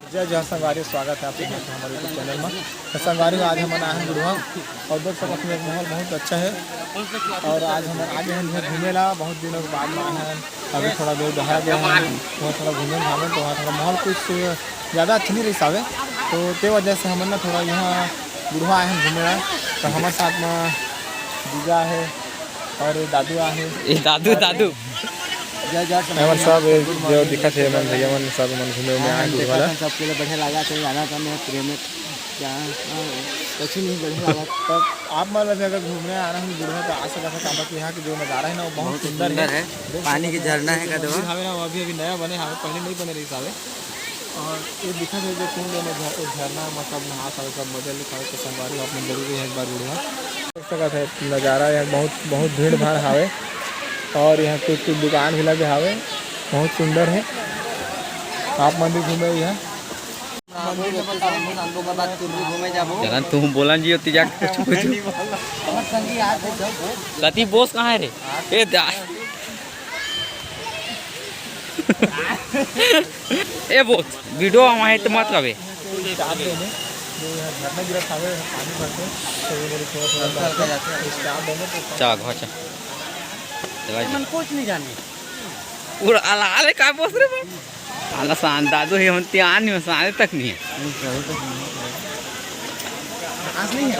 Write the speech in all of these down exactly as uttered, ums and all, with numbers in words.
जय जोहार संगवारी, स्वागत है आप सभी के हमारे YouTube चैनल में। तो संगवारी, आज हमन आए हैं बुढ़वा और देख सकत हैं, माहौल बहुत अच्छा है। और आज हमन आ गए हैं इहाँ घूमे ला, बहुत दिनों के बाद में आए हैं। अभी थोड़ा दूर बाहर गए हैं, वहाँ थोड़ा घूमे घामे, तो वहाँ थोड़ा माहौल कुछ ज़्यादा अच्छा नहीं रही सावे, तो ते वजह से हमन ना थोड़ा यहाँ बुढ़वा आए हैं घूमे ला। तो हमारे साथ में जीजा है और दादू आहे। ए दादू, दादू। जय जय हमन सब जो दिखत हे, मन भैया मन सब मन घूमे में आए बुढ़वा ला। सबके लिए बढ़िया लगा, कहीं आना चाहते हैं प्रेम में, जहाँ, हाँ, कुछ नहीं बढ़िया लगा। तब आप मन भी अगर घूमने आना हो बुढ़वा तो आ सकत है, काबर कि यहाँ के जो नज़ारा है ना, वो बहुत बहुत सुंदर सुंदर है। है। देख पानी सकत की हैं, झरना है ये का जो देवा? मंदिर हवे ना, वो अभी अभी नया बने हवे, पहले नहीं बने रही सावे। और ये दिखत है जो कुंड में झ-, झरना, मतलब नहा सावे, सब मजा ले सावे, तो संगवारी हो, आप मन जरूर यहाँ एक बार बुढ़वा। देख सकत है नज़ारा, यहाँ बहुत, बहुत भीड़ भाड़ हावे और यहाँ कुछ, कुछ दुकान भी लगे हावे, बहुत सुंदर है। आप मन भी घूमे यहाँ। चलन तू बोलन जी होती जाके कुछ, कुछ। कति बोस कहाँ है रे? ए दा। ए बोस, वीडियो में है तो मत कबे। स्टाफ देने, जो यहाँ झरना गिरत हावे, पानी भरते, तो ये मेरे थोड़ा, थोड़ा जाते हैं। स्टाफ देने तो चा, घर चा। दवाई दे। मन कुछ नहीं जाने। पूरा आला, आले का बोस रे बाप? आला सान दादू ही होती आन नहीं, साले तक नहीं है। आज नहीं है।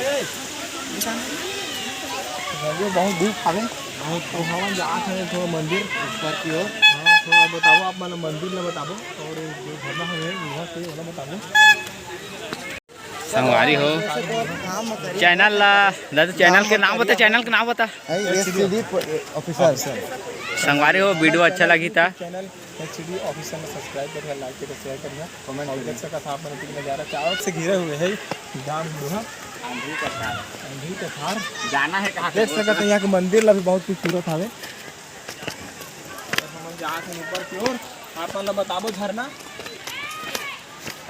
ये बहुत धूप हावे। बहुत तो हमन जात हन थोड़ा मंदिर ऊपर की ओर। हाँ, थोड़ा बताबो, आप मन मंदिर ला बताबो और जो झरना हवे, वहाँ से ओला बताबो। संगवारी हो, चैनल ला, दादा, चैनल के नाम बता, चैनल के नाम बता। S C D official. संगवारी हो, वीडियो अच्छा लगी था। Channel S C D official में सब्सक्राइब करिए, लाइक करिए, शेयर करिए। कमेंट और करिए। देख सकत आप मन के नज़ारा चारों से घिरे हुए है गांव बुढ़वा। आंधी के थार। आंधी के थार। जाना है कहाँ से? देख सकत हैं, यहाँ के मंदिर ला भी बहुत खूबसूरत हवे। हमन जात हन ऊपर की ओर, आप मन ला बताबो झरना।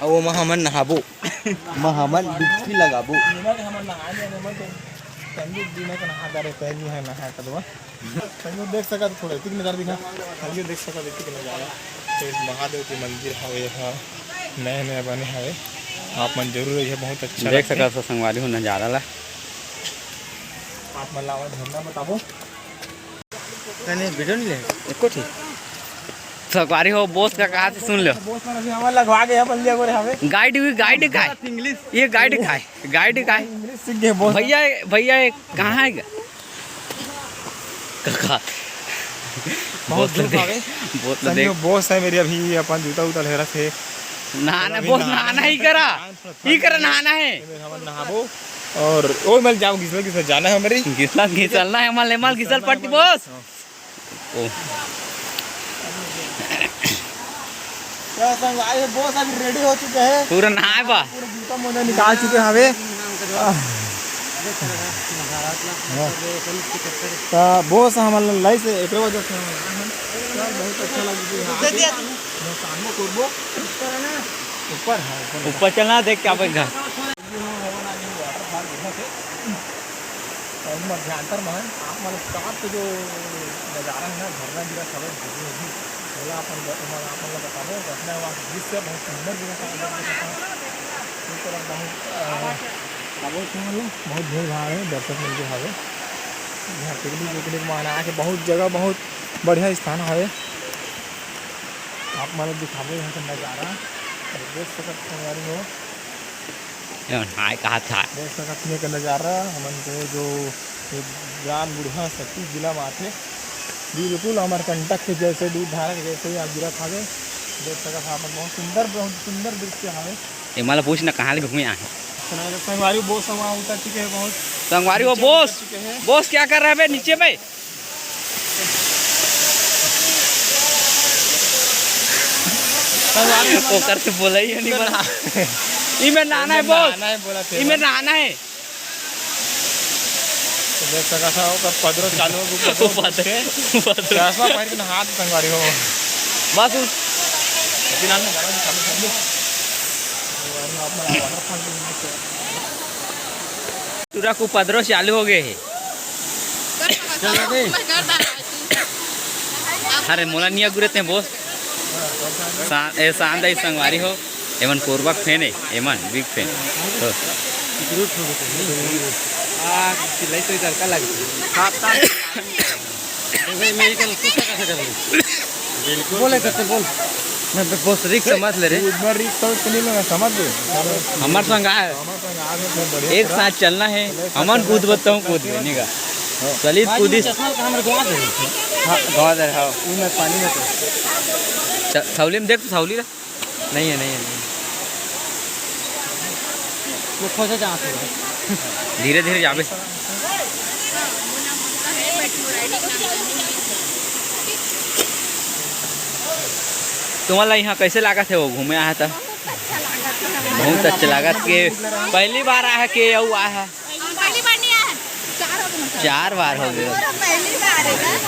अउ ओमा हमन नहाबो। ओमा हमन डुबकी लगाबो। एमा के हमन नहाए नहीं, हमन तो संगीत जी में के नहा डारे, पहली है नहा कदवा। संगीत देख सकत, थोड़ा इतिक नजारा दिखा। संगीत देख सकत, इतिक नजारा। तो महादेव के मंदिर हवे, हाँ, नया नया बने हवे। आप मन जरूर आइए, बहुत अच्छा देख लगथे। सकत हो संगवारी हो नजारा ला। आप मन ला और झरना बताबो। नहीं, वीडियो नहीं ले। एको ठीक। संगवारी हो, बोस का कहा से सुन लो। बोस मन अभी हमन लगवा गए, अपन लिया गोरे हवे। गाइड हुई, गाइड का है। इंग्लिश। ये गाइड का है, गाइड का है। इंग्लिश सीख गए बोस। भैया, भैया, ये कहाँ है? काका। बहुत बोस धूप दे, हवे। बोस दे। संजू बोस है मेरी, अभी अपन जूता उता लहरा थे। ना, ना, अभी बोस नहाना नहाना ही है। करा। ही करा नहाना है। ये मेरे हमन नहाबो। और ओ मल जाओ, घिसल, घिसल जाना है हमारी। घिसल, घिसल ना है, मल, मल घिसल पड़ती बोस। हाँ। ओ। क्या संग, आइए, बोस अभी रेडी हो चुके हैं। पूरा नहाए बा। पूरा जूता मोजा निकाल चुके हवे। हाँ। तो बोस हमन लाई से एकरे वजह से हम आए हन। बहुत अच्छा लगे यहाँ पे। नौकान में करबो। ऊपर है, ऊपर। ऊपर चलना, देख क्या बैठा। वाटरफॉल दिखत हे। और मध्यांतर में आप मन साफ जो नजारा है ना, झरना गिरत हवे, झरना भी। ओला अपन ब-, ओला अपन ला बताबो, झरना वहाँ दृश्य बहुत सुंदर दिखत हे। इस तरफ बहुत, अ, बहुत भीड़ भाड़ है, दर्शक मन के हवे। यहाँ पिकनिक विकनिक मनाए के बहुत जगह, बहुत बढ़िया स्थान हवे। आप मन ला दिखाबो यहाँ के नजारा, देख सकत हो संगवारी हो। ये नहाए कहा था। देख सकत हो के नजारा, हमन के जो ये ग्राम बुढ़वा सक्ती जिला में आथे, बिल्कुल अमरकंटक के जैसे दूध धारा के जैसे ही आप गिरत हवे। देख सकत हो आप, बहुत सुंदर, बहुत सुंदर दृश्य हवे। ये मला पूछ ना कहाँ ले घूमे आए। संगवारी बोस हवा उतर चुके हैं बहुत। संगवारी हो नीचे बोस, उतर चुके हैं। बोस क्या कर रहे हैं बे नीचे में? ओकर से बोला ही नहीं बना। इमे नहाना है बोस। नहाना है बोला थे। इमे नहाना है। तो देख सका था, ओकर पदरो चालू हो गया, पदरो पदरो। चश्मा पहन के नहात संगवारी हो। बस उस फिलहाल में गाना भी चालू कर दो। संगवारी हो, आप वाटरफॉल के नीचे। टूरा को पदरो चालू हो गए है। अरे मोला निया गुरे ते बोस। सा-, ए, सांदा ही संगवारी हो। एमन कोरबा के fan हे, एमन big fan। तो आ, सिलाई तो इधर का लगे। बोले करते बोल। मैं बस रिक्स समझ ले रे। इतना रिक्स तो नहीं लेना, समझ ले। हमारे संग आए। हमारे संग आज में बहुत बढ़िया एक साथ चलना है। हमन कूद बत्ता हूँ, कूद नहीं का। चलित कूदिस। चश्मा का हमर गवा दे। हाँ, गवा दे, हाँ। वो मैं पानी में तो। थ-, थौली में देख तो, थौली ला। नहीं है, नहीं है, नहीं है। वो खोजे जहाँ से। धीरे धीरे जाबे। तुम्हारा यहाँ कैसे लागत है, वो घूमे आया था? बहुत अच्छा लागत के। पहली बार आया के अउ आया? पहली बार नहीं आया। चार बार हो गए। पहली बार है।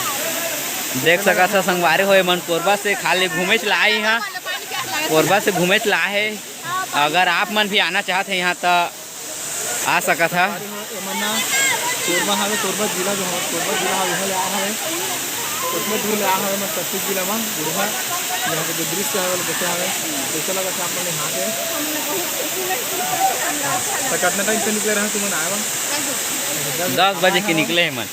देख सकत ह संगवारी हो, एमन कोरबा से खाली घूमेच ला आए इहाँ। कोरबा से घूमेच ला हे। अगर आप मन भी आना चाहत हे यहाँ, त आ सकत ह। एमन ना कोरबा हवे, कोरबा जिला जो हवे, कोरबा जिला हवे, यहाँ ले आए हवे। उतने दूर ले आए हवे, मैं छत्तीस जिला में बुढ़वा। यहाँ के जो दृश्य हवे, वो देखे हवे, कैसा लगा था आप मन यहाँ के? तो कितना टाइम से निकले रहे तुमन आए बा? दस बजे के निकले हे मन।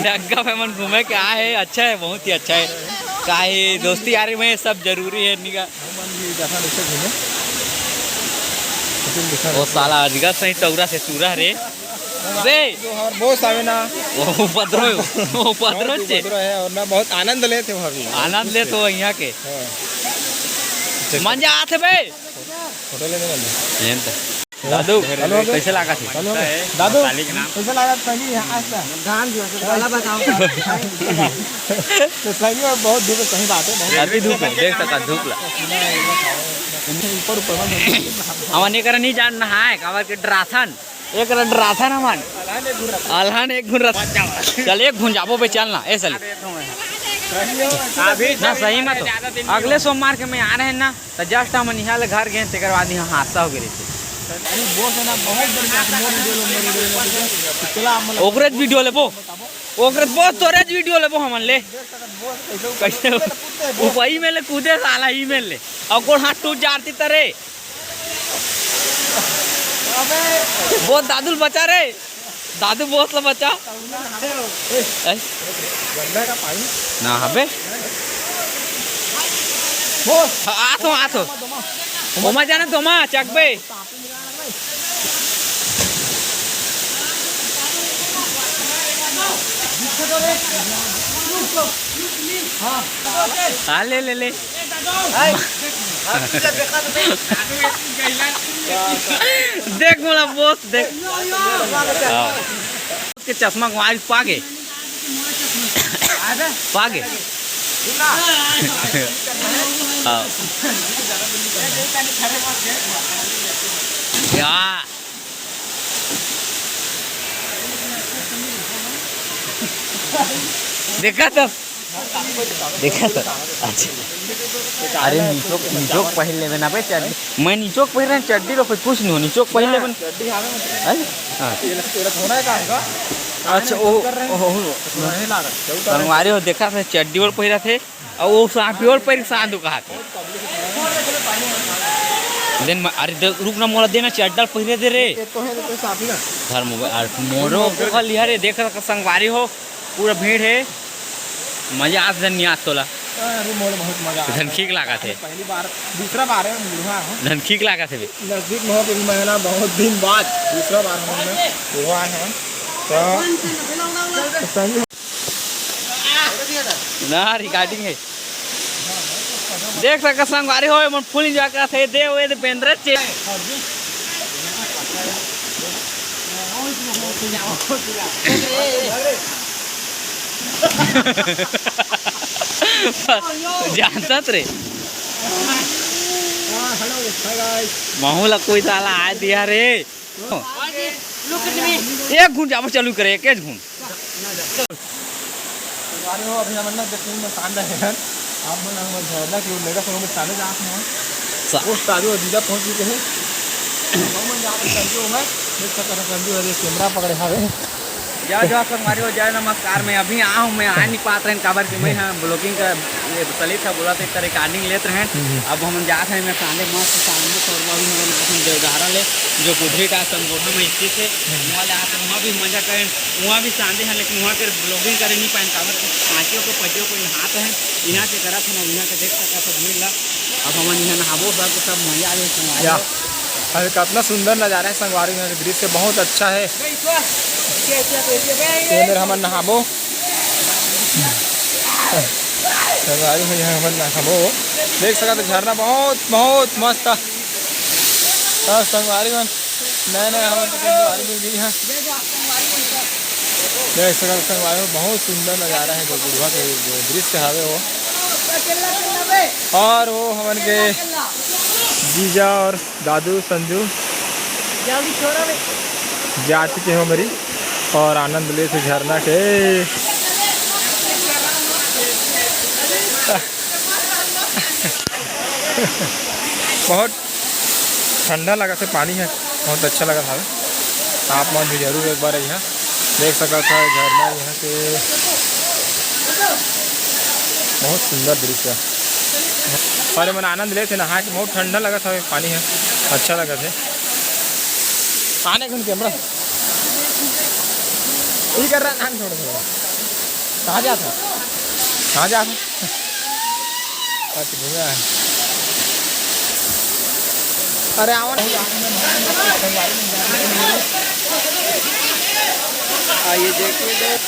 डग्गा पे मन घूमे के आए हे, अच्छा है, बहुत ही अच्छा है। काहे दोस्ती यारी में सब जरूरी है निका। हम मन भी जाथन ऐसे घूमे। लेकिन दिखा वो साला अजगर सही टौरा से टूरा रे। बे। जो हमार बॉस आवे ना। वो उपद्रो, वो उपद्रो बहुत चे। उपद्रो है और ना बहुत आनंद लेते हो अभी। आनंद ले तो यहाँ के। हाँ। मजा आथे बे। फोटो लेने वाले। लेन त। दादू, हेलो, हेलो। कैसे लागत हे? हेलो, दादू, मालिक नाम। कैसे लागत सही है आज का? धान जो है, काला बताओ। तो सही में बहुत धूप है, सही बात है, बहुत अभी धूप है, देख सकत धूप ला। ऊपर, ऊपर में। हमन एकरा नहीं जान नहाए, काबर के डराथन। एकरा डराथन हमन। अलहन एक घुन रथ। चल, एक घुन जाबो बे, चल ना, ए साली। अभी ना, सही में तो। अगले सोमवार के मैं आ रहे हैं ना। त just हमन इहाँ ले घर गेन, तेकर बाद इहाँ हादसा हो गे रहिसे। अरे बॉस है ना, बहुत बढ़िया से मोर वीडियो लो, मोर वीडियो लो, ठीक है? तो चला, आप मतलब ओकरेच वीडियो लेबो, ओकरेच बॉस, तोरेच वीडियो लेबो हमन ले। कैसे? ऊपर ही में ले कूदे साला, ही में ले। अउ गोड़ हाथ टूट जाती तरे। बॉस दादू ल बचा रे। दादू बॉस ला बचा। ए? ना हबे। आथो, आथो। ओमा जाना तो मा, चकबे। हाँ, ले, ले, ले। देख मोला बॉस, देख। हाँ। के चश्मा को आज पागे। पागे। हाँ। या। देखा तो, देखा तो। अच्छा। अरे नीचो, नीचो पहिर लेबे ना बे चड्डी। मैं नीचो पहिर रहे चड्डी लो, कोई कुछ नहीं हो, नीचो पहिर लेबे। हैं? हाँ। अच्छा, ओ, ओ, ओ, संगवारी हो, देखा थे चड्डी ओढ़ पहिरा थे। अउ वो सांपी ओढ़ पहिर के सांधु कहा थे। देन म-, अरे दे, रुक ना, मोला देना चड्डा पहिरे दे रे। ये तो है, तो सांपी ना। धर्म, अरे मोरो को लिहा रे, देख संगवारी हो। पूरा भीड़ हे, मजा आत धन नहीं आत तोला। अरे मोर बहुत मजा आत धन हे। ठीक लागत हे। पहली बार, दूसरा बार है बुढ़वा हूँ। धन ठीक लागत हे बे। नजदीक में हो के भी महिला बहुत दिन बाद दूसरा बार हम लोग बुढ़वा आए हैं। तो सही ना recording हे। देख सकत संगवारी हो, एमन full enjoy करत हे। दे ओए दे बेंदरा चे। जानत रे। महू ला कोई साला आ दिया रे। एक घूम जाबो चालू करे, एक घूम। अरे हो, अभी हमन ना देखने में शान रहे हैं। आप मन हमर झरना की ओर लेगा, तो हम शाने जात हैं। सा- वो ताजो दीदा पहुंच चुके हैं। हम मन जात हैं, संजू है, देख सकते हैं, संजू है, ये कैमरा पकड़े हवे। जय जोहार संगवारी हो, जय नमस्कार। मैं अभी आया हूँ, मैं आ नहीं पात रहेन, काबर कि मैं ह vlogging का ये चलित ह, बोला तो एक recording लेत रहेन। हम्म। अब हमन जात हन, मैं सांदे मस्त सांदे सोरबा भी हमन आत हन देवधारा ले, जो कुधरी का संगोहा में स्थित है। हम्म। वहाँ जात हन, वहाँ भी मजा करेन, वहाँ भी सांदे हैं, लेकिन वहाँ के vlogging करे नहीं पाएन, काबर कि पाँचियों को पजियों को नहात हैं, यहाँ से करत हैं, यहाँ के देख सकत हो भीड़ ला। अब हमन यहाँ नहाबो, सब, सब मजा आ जाए संगवारी या। हो। अरे, कितना सुंदर नज़ारा है संगवारी, यहाँ के दृश्य बहुत अच्छा है। ये मेरे हमन नहाबो। संगवारी हो, यहाँ हमन नहाबो। देख सकत हो झरना बहुत, बहुत मस्त। हाँ, संगवारी मन, नया, नया हमन के संगवारी मिल गई है। देख सकत हो संगवारी हो, बहुत सुंदर नज़ारा है, जो बुढ़वा के जो दृश्य हवे वो। और वो हमन के जीजा और दादू संजू जाति के हो मेरी, और आनंद ले से झरना के। बहुत ठंडा लगत हे, पानी है, बहुत अच्छा लगत हवे। आप मन भी जरूर एक बार यहाँ देख सकत हो झरना यहाँ के, बहुत सुंदर दृश्य। और मन आनंद लेथे नहा के, बहुत ठंडा लगत हवे, पानी है, अच्छा लगत हे। आने कौन कैमरा ये कर रहा है, नाम छोड़ दो। कहाँ जाता? कहाँ जाता? अच्छा, घूमे आए। अरे, आवन। आइए, देखिए, देख।